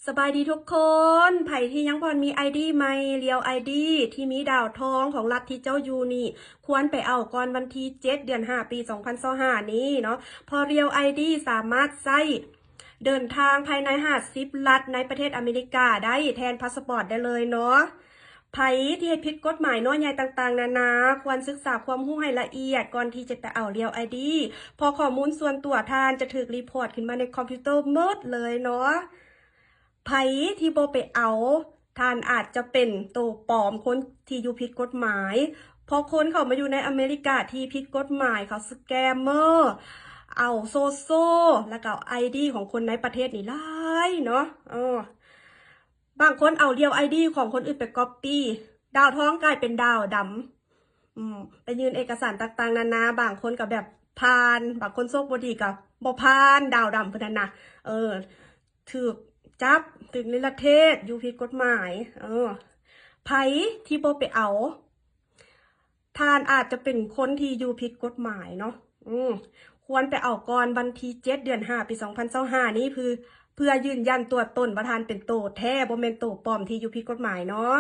ສະບາຍດີທຸກຄົນ, ໃຜທີ່ຍັງບໍ່ທັນມີ ໄອ ດີ ໃໝ່ Real ໄອ ດີ ທີ່ມີດາວທອງຂອງລັດທີ່ເຈົ້າຢູ່ນີ້ ຄວນໄປເອົາກ່ອນວັນທີເຈັດ ເດືອນຫ້າ ປີສອງພັນຊາວຫ້ານີ້ເນາະ, ເພາະ Real ໄອ ດີ ສາມາດໃຊ້ເດີນທາງພາຍໃນຫ້າສິບລັດໃນປະເທດອາເມລິກາໄດ້ແທນພາສປອດໄດ້ເລີຍເນາະ. ໃຜທີ່ເຮັດຜິດກົດໝາຍນ້ອຍໃຫຍ່ຕ່າງໆນານາ ຄວນສຶກສາຄວາມຮູ້ໃຫ້ລະອຽດກ່ອນທີ່ຈະໄປເອົາ Real ໄອ ດີ ເພາະຂໍ້ມູນສ່ວນຕົວທ່ານຈະຖືກ report ຂຶ້ນມາໃນຄອມພິວເຕີໝົດເລີຍເນາະ. ໃຜທີ່ບໍ່ໄປເອົາ ທ່ານອາດຈະເປັນໂຕປອມ ຄົນທີ່ຢູ່ຜິດກົດໝາຍ ເພາະຄົນເຂົ້າມາຢູ່ໃນອາເມລິກາທີ່ຜິດກົດໝາຍ ເຂົາ scammer ເອົາໂຊໂຊ ແລ້ວກໍເອົາ ໄອ ດີ ຂອງຄົນໃນປະເທດນີ້ຫຼາຍເນາະ. ເອີ ບາງຄົນເອົາ Real ໄອ ດີ ຂອງຄົນອື່ນໄປ copy ດາວທອງກາຍເປັນດາວດຳ ອືມ ໄປຍື່ນເອກະສານຕ່າງໆນານາ, ບາງຄົນກໍແບບຜ່ານ, ບາງຄົນໂຊກບໍ່ດີກໍບໍ່ຜ່ານ, ດາວດຳພຸ້ນນະ ເອີ ຖືກຈັບ, ຖືກເນລະເທດ, ຢູ່ຜິດກົດໝາຍ. ເອີ ໃຜທີ່ບໍ່ໄປເອົາ ທ່ານອາດຈະເປັນຄົນທີ່ຢູ່ຜິດກົດໝາຍເນາະ. ອືມ ຄວນໄປເອົາກ່ອນວັນທີເຈັດ ເດືອນຫ້າ ປີສອງພັນຊາວຫ້ານີ້ ເພື່ອ ເພື່ອຢືນຢັນຕົວຕົນວ່າທ່ານເປັນໂຕແທ້ ບໍ່ແມ່ນໂຕປອມທີ່ຢູ່ຜິດກົດໝາຍເນາະ.